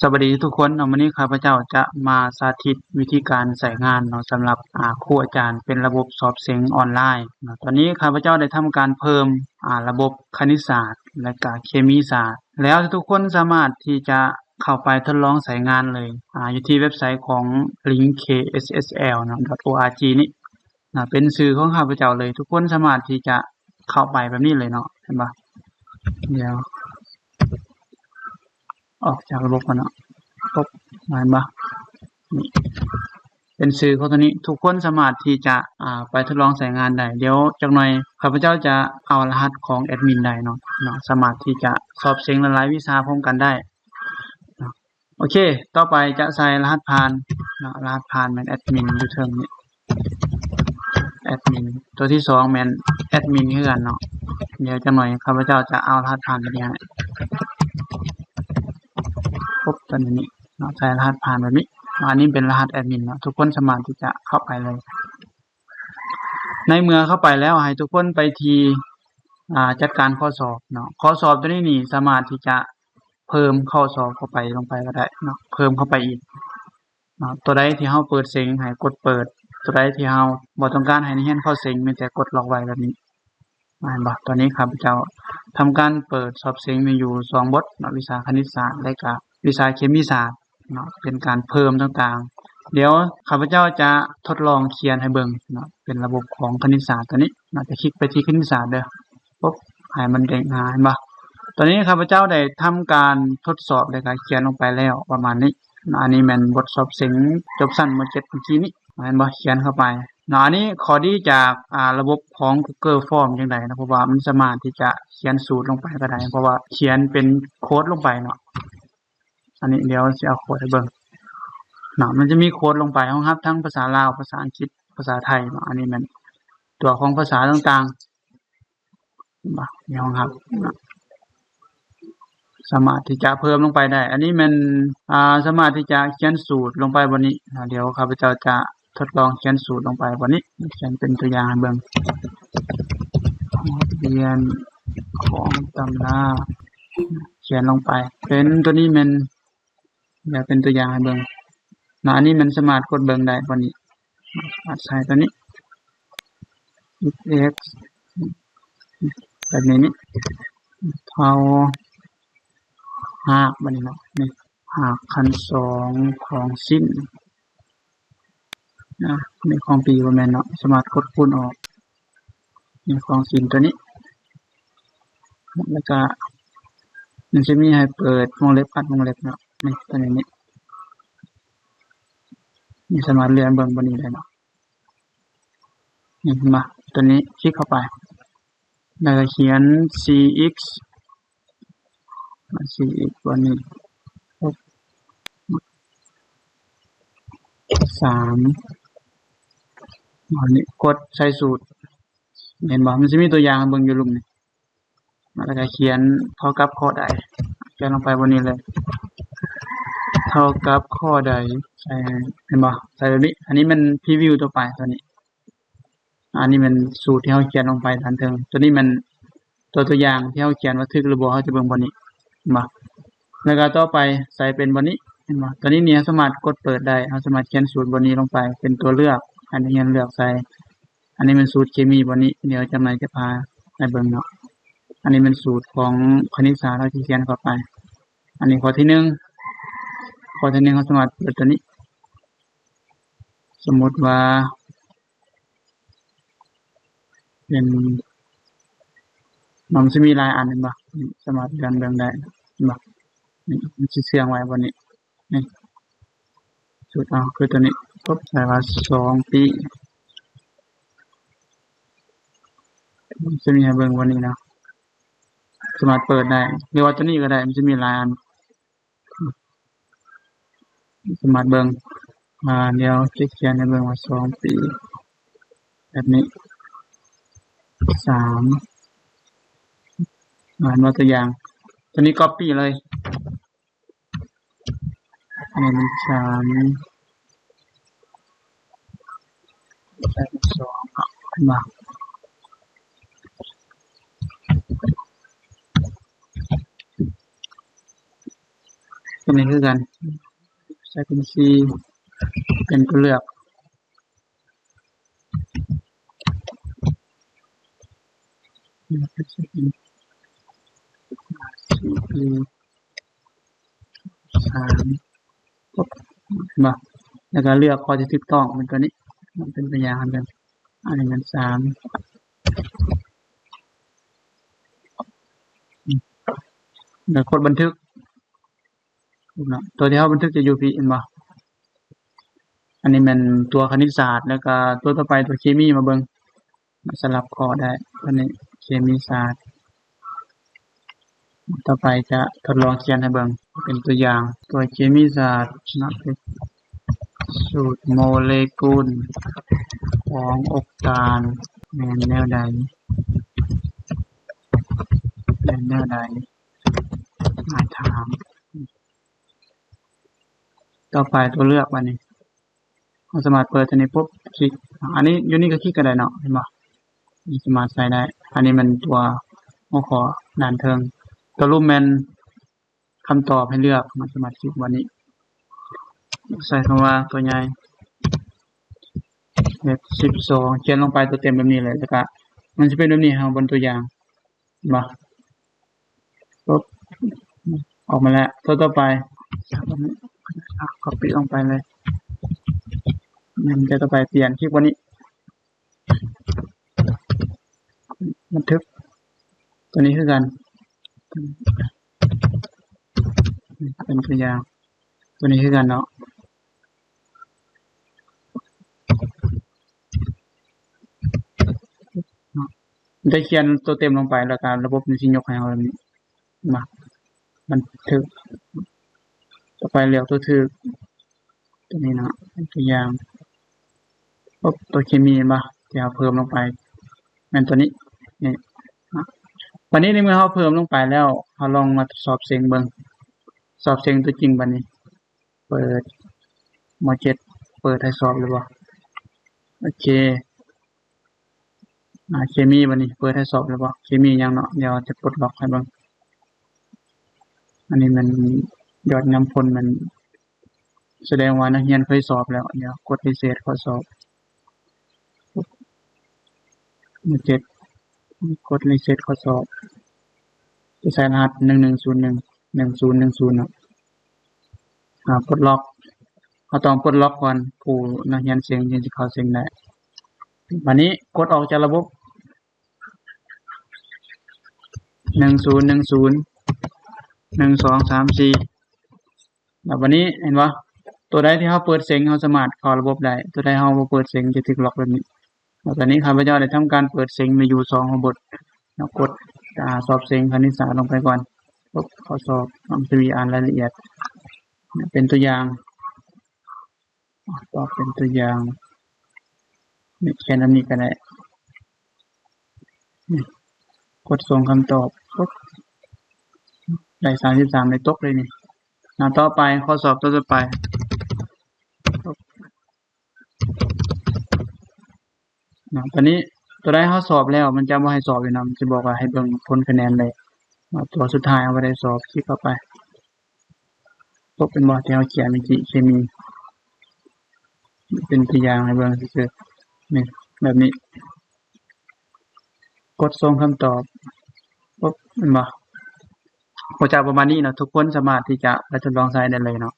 ສະບາຍດີທຸກຄົນເນາະ, ມື້ນີ້ຂ້າພະເຈົ້າຈະມາສາທິດວິທີການໃຊ້ງານເນາະ ສຳລັບ ອາ ຄູອາຈານເປັນລະບົບສອບເສັງອອນລາຍເນາະ. ຕອນນີ້ຂ້າພະເຈົ້າໄດ້ທຳການເພີ່ມ ອາ ລະບົບຄະນິດສາດ ແລະກະເຄມີສາດ ແລ້ວທຸກຄົນສາມາດທີ່ຈະເຂົ້າໄປທົດລອງໃຊ້ງານເລີຍ ອາ ຢູ່ທີ່ເວັບໄຊຂອງ link K S S L ເນາະ .org ນີ້ເນາະ, ເປັນຊື່ຂອງຂ້າພະເຈົ້າເລີຍ. ທຸກຄົນສາມາດທີ່ຈະເຂົ້າໄປແບບນີ້ເລີຍເນາະ, ເຫັນບໍ່? ດຽວ ອອກຈາກລະບົບກ່ອນເນາະ. ປຶບ ເຫັນບໍ່? ນີ້ ເປັນຊື່ຂອງຕົວນີ້. ທຸກຄົນສາມາດທີ່ຈະ ອາ ໄປທົດລອງໃຊ້ງານໄດ້. ດຽວຈັກໜ່ອຍຂ້າພະເຈົ້າຈະເອົາລະຫັດຂອງແອດມິນໄດ້ເນາະ, ເນາະ ສາມາດທີ່ຈະສອບເສັງຫຼາຍໆວິຊາພ້ອມກັນໄດ້ເນາະ. ໂອເຄ, ຕໍ່ໄປຈະໃສ່ລະຫັດຜ່ານເນາະ, ລະຫັດຜ່ານແມ່ນແອດມິນຢູ່ເທິງນີ້ ແອດມິນ. ຕົວທີສອງແມ່ນແອດມິນຄືກັນເນາະ. ດຽວຈັກໜ່ອຍຂ້າພະເຈົ້າຈະເອົາລະຫັດຜ່ານໄປນີ້ໃຫ້. ປຶບ ຕົວນີ້ເນາະ, ໃສ່ລະຫັດຜ່ານແບບນີ້ເນາະ. ອັນນີ້ເປັນລະຫັດແອດມິນເນາະ, ທຸກຄົນສາມາດທີ່ຈະເຂົ້າໄປເລີຍ. ໃນເມື່ອເຂົ້າໄປແລ້ວ ໃຫ້ທຸກຄົນໄປທີ່ ອາ ຈັດການຂໍ້ສອບເນາະ. ຂໍ້ສອບຕົວນີ້ນີ້ສາມາດທີ່ຈະເພີ່ມຂໍ້ສອບເຂົ້າໄປ ລົງໄປກໍໄດ້ເນາະ, ເພີ່ມເຂົ້າໄປອີກເນາະ. ຕົວໃດທີ່ເຮົາເປີດເສັງໃຫ້ກົດເປີດ, ຕົວໃດທີ່ເຮົາບໍ່ຕ້ອງການໃຫ້ນັກຮຽນເຂົ້າເສັງ ມີແຕ່ກົດລັອກໄວ້ແບບນີ້. ເຫັນບໍ່? ຕອນນີ້ຂ້າພະເຈົ້າທຳການເປີດສອບເສັງມີຢູ່ສອງບົດເນາະ, ວິຊາຄະນິດສາດ ແລະກະວິຊາເຄມີສາດເນາະ, ເປັນການເພີ່ມຕ່າງໆ. ດຽວຂ້າພະເຈົ້າຈະທົດລອງຂຽນໃຫ້ເບິ່ງເນາະ, ເປັນລະບົບຂອງຄະນິດສາດຕົວນີ້ເນາະ. ຈະຄລິກໄປທີ່ຄະນິດສາດເດີ. ປຶບ ໃຫ້ມັນເດ້ງຫາ, ເຫັນບໍ່? ຕອນນີ້ຂ້າພະເຈົ້າໄດ້ທຳການທົດສອບ ແລະກະຂຽນລົງໄປແລ້ວປະມານນີ້ເນາະ. ອັນນີ້ແມ່ນບົດສອບເສັງຈົບຊັ້ນ ມໍເຈັດ ເມື່ອກີ້ນີ້. ເຫັນບໍ່? ຂຽນເຂົ້າໄປເນາະ. ອັນນີ້ຂໍ້ດີຈາກ ອາ ລະບົບຂອງ Google Form ຈັ່ງໃດເນາະ, ເພາະວ່າມັນສາມາດທີ່ຈະຂຽນສູດລົງໄປກໍໄດ້, ເພາະວ່າຂຽນເປັນໂຄດລົງໄປເນາະ. ອັນນີ້ດຽວຊິເອົາໂຄດໃຫ້ເບິ່ງເນາະ. ມັນຈະມີໂຄດລົງໄປ ຮອງຮັບທັງພາສາລາວ, ພາສາອັງກິດ, ພາສາໄທເນາະ. ອັນນີ້ແມ່ນຕົວຂອງພາສາຕ່າງໆ. ເຫັນບໍ່? ມີຮອງຮັບເນາະ, ສາມາດທີ່ຈະເພີ່ມລົງໄປໄດ້. ອັນນີ້ແມ່ນ ອາ ສາມາດທີ່ຈະຂຽນສູດລົງໄປບ່ອນນີ້ເນາະ. ດຽວຂ້າພະເຈົ້າຈະທົດລອງຂຽນສູດລົງໄປບ່ອນນີ້, ຂຽນເປັນຕົວຢ່າງໃຫ້ເບິ່ງ. ບົດຮຽນຂອງຕຳລາ ຂຽນລົງໄປເປັນຕົວນີ້ແມ່ນ ດຽວເປັນຕົວຢ່າງໃຫ້ເບິ່ງເນາະ. ອັນນີ້ມັນສາມາດກົດເບິ່ງໄດ້ບ່ອນນີ້, ສາມາດໃສ່ຕົວນີ້ X ແບບນີ້ນີ້ ເທົ່າຮາກ ບາດນີ້ເນາະ, ນີ້ ຮາກຂັ້ນສອງຂອງຊິ້ນນະ, ນີ້ຂອງປີບໍ່ແມ່ນເນາະ, ສາມາດກົດຄູນອອກ. ນີ້ຂອງຊິ້ນຕົວນີ້ ແລ້ວກະມັນຊິມີໃຫ້ເປີດວົງເລັບ ອັດວົງເລັບເນາະ, ນີ້ຕົວນີ້ນີ້ ນີ້ສາມາດເລື່ອນເບິ່ງບ່ອນນີ້ໄດ້ເນາະ. ນີ້ເຫັນບໍ່? ຕົວນີ້ຄລິກເຂົ້າໄປ ແລ້ວກໍຂຽນ C X ມາ C X ຕົວນີ້ ສາມ ອັນນີ້ກົດໃສ່ສູດ ເຫັນບໍ່? ມັນຊິມີຕົວຢ່າງໃຫ້ເບິ່ງຢູ່ລຸ່ມນີ້. ແລ້ວກໍຂຽນເທົ່າກັບຂໍ້ໃດ ຂຽນລົງໄປບ່ອນນີ້ເລີຍ ເທົ່າກັບຂໍ້ໃດ ໃສ່ ເຫັນບໍ່? ໃສ່ແບບນີ້. ອັນນີ້ແມ່ນ preview ຕົວໄປຕົວນີ້. ອັນນີ້ແມ່ນສູດທີ່ເຮົາຂຽນລົງໄປດ້ານເທິງ, ຕົວນີ້ແມ່ນຕົວ ຕົວຢ່າງທີ່ເຮົາຂຽນວ່າຖືກຫຼືບໍ່, ເຮົາຈະເບິ່ງບ່ອນນີ້ ເຫັນບໍ່? ແລ້ວກໍຕໍ່ໄປໃສ່ເປັນບ່ອນນີ້ ເຫັນບໍ່? ຕົວນີ້ນີ້ເຮົາສາມາດກົດເປີດໄດ້, ເຮົາສາມາດຂຽນສູດບ່ອນນີ້ລົງໄປເປັນຕົວເລືອກ ໃຫ້ນັກຮຽນເລືອກໃສ່. ອັນນີ້ແມ່ນສູດເຄມີບ່ອນນີ້, ດຽວຈຳໄນຈະພາໃຫ້ເບິ່ງເນາະ. ອັນນີ້ແມ່ນສູດຂອງຄະນິດສາດ ເຮົາຈະຂຽນເຂົ້າໄປ. ອັນນີ້ຂໍ້ທີໜຶ່ງ, ຂໍ້ທີໜຶ່ງ ເຮົາສາມາດເປີດຕົວນີ້. ສົມມຸດວ່າເປັນ ມັນຊິມີຫຼາຍອັນ ເຫັນບໍ່? ນີ້ສາມາດເລື່ອນເບິ່ງໄດ້ ເຫັນບໍ່? ນີ້ມັນຊິເຊື່ອງໄວ້ບ່ອນນີ້. ນີ້ ສູດເອົາຄືຕົວນີ້ ປົບ ໃສ່ວ່າສອງປີ ມັນຊິມີໃຫ້ເບິ່ງບ່ອນນີ້ເນາະ, ສາມາດເປີດໄດ້ ຫຼືວ່າຕົວນີ້ກໍໄດ້, ມັນຊິມີຫຼາຍອັນ ສາມາດເບິ່ງ. ອາ ດຽວຈະຂຽນໃຫ້ເບິ່ງວ່າສອງປີ ແບບນີ້ ສາມ ເຫັນບໍ່? ຕົວຢ່າງ ຕົວນີ້ copy ເລີຍ. ອັນນີ້ມັນສາມ ສອງ ເນາະ ເຫັນບໍ່? ຕົວນີ້ຄືກັນ ໃສ່ເປັນສີ່ ເປັນຕົວເລືອກ ສາມ ເຫັນບໍ່? ແລ້ວກໍເລືອກຂໍ້ທີ່ຖືກຕ້ອງເປັນຕົວນີ້ ເປັນຕົວຢ່າງຫັ້ນເປັນ ອັນນີ້ແມ່ນສາມ ແລ້ວກົດບັນທຶກເນາະ ຕົວທີ່ເຮົາບັນທຶກຈະຢູ່ພີ້ ເຫັນບໍ່? ອັນນີ້ແມ່ນຕົວຄະນິດສາດ ແລ້ວກໍຕົວຕໍ່ໄປຕົວເຄມີ ມາເບິ່ງ ມາສະຫຼັບຂໍ້ໄດ້ ຕົວນີ້ເຄມີສາດ. ຕໍ່ໄປຈະທົດລອງຂຽນໃຫ້ເບິ່ງເປັນຕົວຢ່າງ ຕົວເຄມີສາດເນາະ ສູດໂມເລກຸນຂອງອົກຕານແມ່ນແນວໃດ? ແມ່ນແນວໃດ? ໝາຍຖາມ. ຕໍ່ໄປຕົວເລືອກບາດນີ້ ເຮົາສາມາດເປີດຕົວນີ້ປຸບ ຄລິກ ອັນນີ້ຢູ່ນີ້ກໍຄລິກກໍໄດ້ເນາະ ເຫັນບໍ່? ນີ້ສາມາດໃສ່ໄດ້ ອັນນີ້ແມ່ນຕົວຫົວຂໍ້ດ້ານເທິງ ຕົວລຸ່ມແມ່ນຄຳຕອບໃຫ້ເລືອກ ເຮົາສາມາດຄລິກບາດນີ້ ໃສ່ຄຳວ່າຕົວໃຫຍ່ ເອັຟສິບສອງ ຂຽນລົງໄປຕົວເຕັມແບບນີ້ເລີຍ ແລ້ວກໍມັນຊິເປັນແບບນີ້ ເຮົາເບິ່ງຕົວຢ່າງ ເຫັນບໍ່? ປຸບ ອອກມາແລ້ວ ຕົວຕໍ່ໄປ ອາ ກັອບປີ້ລົງໄປເລີຍ ແມ່ນ ຕົວຕໍ່ໄປປ່ຽນ ຄລິກບ່ອນນີ້ ບັນທຶກ ຕົວນີ້ຄືກັນ ເປັນຕົວຢ່າງ ຕົວນີ້ຄືກັນເນາະ ໄດ້ຂຽນຕົວເຕັມລົງໄປ ແລ້ວກໍລະບົບມັນຊິຍົກໃຫ້ເຮົາແບບນີ້ ມາ ບັນທຶກ ຕໍ່ໄປເລືອກຕົວຖືກ ຕົວນີ້ເນາະ ຕົວຢ່າງ ປຸບ ຕົວເຄມີ ເຫັນບໍ່ ທີ່ເຮົາເພີ່ມລົງໄປ ແມ່ນຕົວນີ້ ນີ້ ບາດນີ້ໃນເມື່ອເຮົາເພີ່ມລົງໄປແລ້ວ ເຮົາລອງມາສອບເສັງເບິ່ງ ສອບເສັງຕົວຈິງບາດນີ້ ເປີດ ມໍເຈັດ ເປີດໃຫ້ສອບເລີຍບໍ່? ໂອເຄ ອາ ເຄມີ ບາດນີ້ເປີດໃຫ້ສອບເລີຍບໍ່? ເຄມີຫຍັງເນາະ? ດຽວຈະປົດລັອກໃຫ້ເບິ່ງ ອັນນີ້ແມ່ນຍອດນຳພົນ ແມ່ນສະແດງວ່ານັກຮຽນເຄີຍສອບແລ້ວ ດຽວກົດຣີເຊັດຂໍ້ສອບ ເຈັດ ກົດຣີເຊັດຂໍ້ສອບ ຈະໃສ່ລະຫັດ ໜຶ່ງໜຶ່ງສູນໜຶ່ງ ໜຶ່ງສູນໜຶ່ງສູນເນາະ ອາ ປົດລັອກ ເຮົາຕ້ອງປົດລັອກກ່ອນ ຜູ້ນັກຮຽນເສັງຈຶ່ງຊິເຂົ້າເສັງໄດ້ ບາດນີ້ກົດອອກຈາກລະບົບ ໜຶ່ງສູນໜຶ່ງສູນ ໜຶ່ງສອງສາມສີ່ ແລ້ວບາດນີ້ເຫັນບໍ່ ຕົວໃດທີ່ເຮົາເປີດເສັງ ເຮົາສາມາດເຂົ້າລະບົບໄດ້ ຕົວໃດເຮົາບໍ່ເປີດເສັງ ຈະຖືກລັອກແບບນີ້ ແລ້ວຕອນນີ້ຂ້າພະເຈົ້າໄດ້ທຳການເປີດເສັງມີຢູ່ສອງລະບົບ ແລ້ວກົດ ອາ ສອບເສັງຄະນິດສາດລົງໄປກ່ອນ ປຸບ ຂໍ້ສອບ ອານ ສະວີ ອ່ານລາຍລະອຽດ ເປັນຕົວຢ່າງ ຕອບເປັນຕົວຢ່າງ ນີ້ ຂຽນແບບນີ້ກໍໄດ້ ນີ້ ກົດສົ່ງຄຳຕອບ ປຸບ ໄດ້ສາມສິບສາມ ໄດ້ຕົກເລີຍນີ້ ໜ້າຕໍ່ໄປ ຂໍ້ສອບຕົວຕໍ່ໄປ ເນາະ ຕອນນີ້ຕົວໃດເຮົາສອບແລ້ວ ມັນຈະບໍ່ໃຫ້ສອບຢູ່ນຳ ມັນຊິບອກວ່າໃຫ້ເບິ່ງຜົນຄະແນນເລີຍ ເນາະ ຕົວສຸດທ້າຍເຮົາບໍ່ໄດ້ສອບ ຄລິກເຂົ້າໄປ ພົບເຫັນບໍ່ ທີ່ເຮົາຂຽນເມື່ອກີ້ ເຄມີ ເປັນຕົວຢ່າງໃຫ້ເບິ່ງຊື່ໆ ນີ້ ແບບນີ້ ກົດສົ່ງຄຳຕອບ ປຸບ ເຫັນບໍ່? ກໍຈະປະມານນີ້ເນາະ ທຸກຄົນສາມາດທີ່ຈະໄປທົດລອງໃຊ້ໄດ້ເລີຍເນາະ.